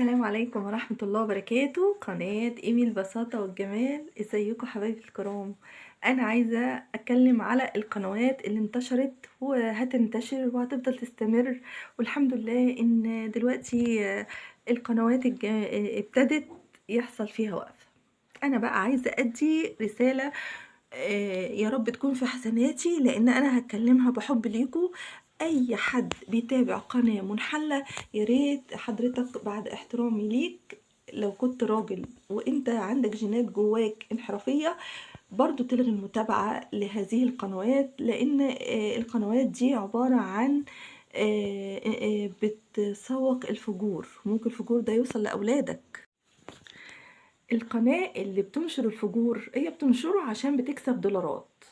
السلام عليكم ورحمة الله وبركاته. قناة إيمي البساطة والجمال. ازيكم حبايبي الكرام؟ انا عايزة اتكلم على القنوات اللي انتشرت وهتنتشر وهتفضل تستمر، والحمد لله ان دلوقتي القنوات ابتدت يحصل فيها وقفة. انا بقى عايزة ادي رسالة، يا رب تكون في حسناتي، لان انا هتكلمها بحب ليكم. اي حد بيتابع قناة منحلة، يا ريت حضرتك بعد احترامي ليك لو كنت راجل وانت عندك جينات جواك انحرافية برضو تلغي المتابعة لهذه القنوات، لان القنوات دي عبارة عن بتسوق الفجور، ممكن الفجور ده يوصل لأولادك. القناة اللي بتنشر الفجور هي بتنشره عشان بتكسب دولارات،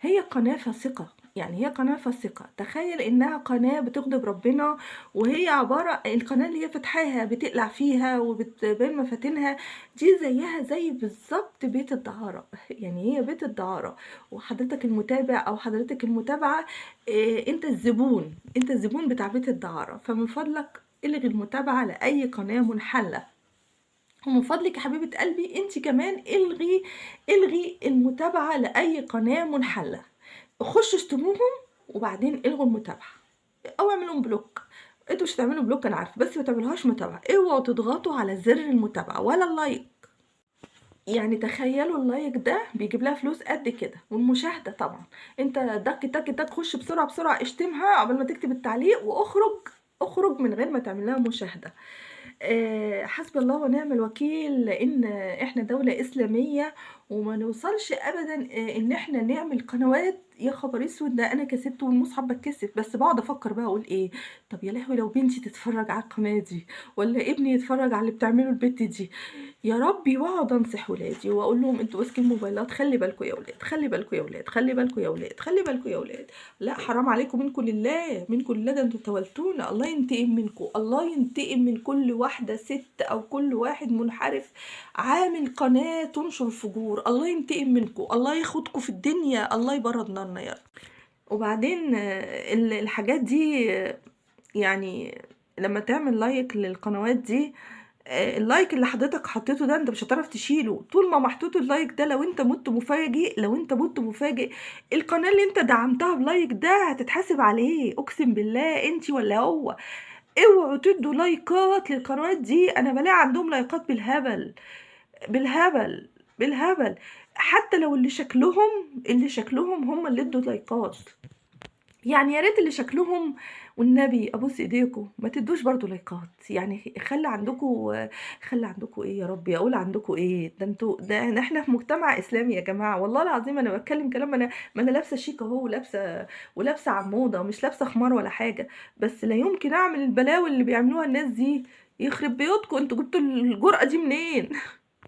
هي قناة فاسقة، يعني هي قناة فاسقة. تخيل انها قناة بتغضب ربنا، وهي عبارة القناة اللي هي فاتحاها بتقلع فيها وبتبان مفاتنها، دي زيها زي بالظبط بيت الدعارة. يعني هي بيت الدعارة، وحضرتك المتابع او حضرتك المتابعة، انت الزبون، انت الزبون بتاع بيت الدعارة. فمن فضلك الغي المتابعة لأي قناة منحلة، ومن فضلك يا حبيبة قلبي انت كمان الغي المتابعة لأي قناة منحلة. خشوا اشتموهم وبعدين الغوا المتابعة او اعملوا block. انتوا مش هتعملوا block انا عارفة، بس ما تعملوهاش متابعة. اوعوا تضغطوا على زر المتابعة ولا ال like. يعني تخيلوا ال like ده بيجيب لها فلوس قد كده، والمشاهدة طبعا. انت دك تك تك، خش بسرعة بسرعة اشتمها قبل ما تكتب التعليق، واخرج، اخرج من غير ما تعمل لها مشاهدة. حسبي الله ونعم الوكيل، لان احنا دولة اسلامية وما نوصلش ابدا، ان احنا نعمل قنوات. يا خبر اسود، ده انا كسبت والمصحف بتكسف، بس بقعد افكر بقى اقول ايه، طب يا لهوي لو بنتي تتفرج على القناة دي، ولا ابني يتفرج على اللي بتعمله البت دي، يا ربي. واقعد انصح ولادي واقول لهم انتوا ماسكين موبايلات، خلي بالكم يا ولاد، خلي بالكم يا ولاد، خلي بالكم يا ولاد، خلي بالكم يا ولاد. لا حرام عليكم، منكم لله، منكم لله، ده انتوا تولتونا. الله ينتقم منكم، الله ينتقم من كل واحدة ست او كل واحد منحرف عامل قناة تنشر فجور. الله ينتقم منكم، الله ياخدكم في الدنيا، الله يبرد نارنا يا رب. وبعدين الحاجات دي، يعني لما تعمل like للقنوات دي، ال like اللي حضرتك حطيته ده انت مش هتعرف تشيله. طول ما محطوط ال like ده، لو انت مت مفاجئ، لو انت مت مفاجئ، القناة اللي انت دعمتها ب like ده هتتحاسب عليه، اقسم بالله، انت ولا هو. اوعوا تدوا لايكات للقنوات دي، انا بلاقي عندهم لايكات بالهبل بالهبل بالهبل، حتى لو اللي شكلهم هم اللي ادوا لايكات. يعني يا ريت اللي شكلهم، والنبي ابوس ايديكم ما تدوش برضو لايكات. يعني خلي عندكم، خلي عندكم ايه يا ربي، اقول عندكم ايه، ده انتوا، ده احنا في مجتمع اسلامي يا جماعة، والله العظيم انا بتكلم كلام، ما انا لابسه شيك اهو، ولابسه عموضه، مش لابسه خمار ولا حاجة، بس لا يمكن اعمل البلاوي اللي بيعملوها الناس دي. يخرب بيوتكم، انتوا جبتوا الجرأة دي منين؟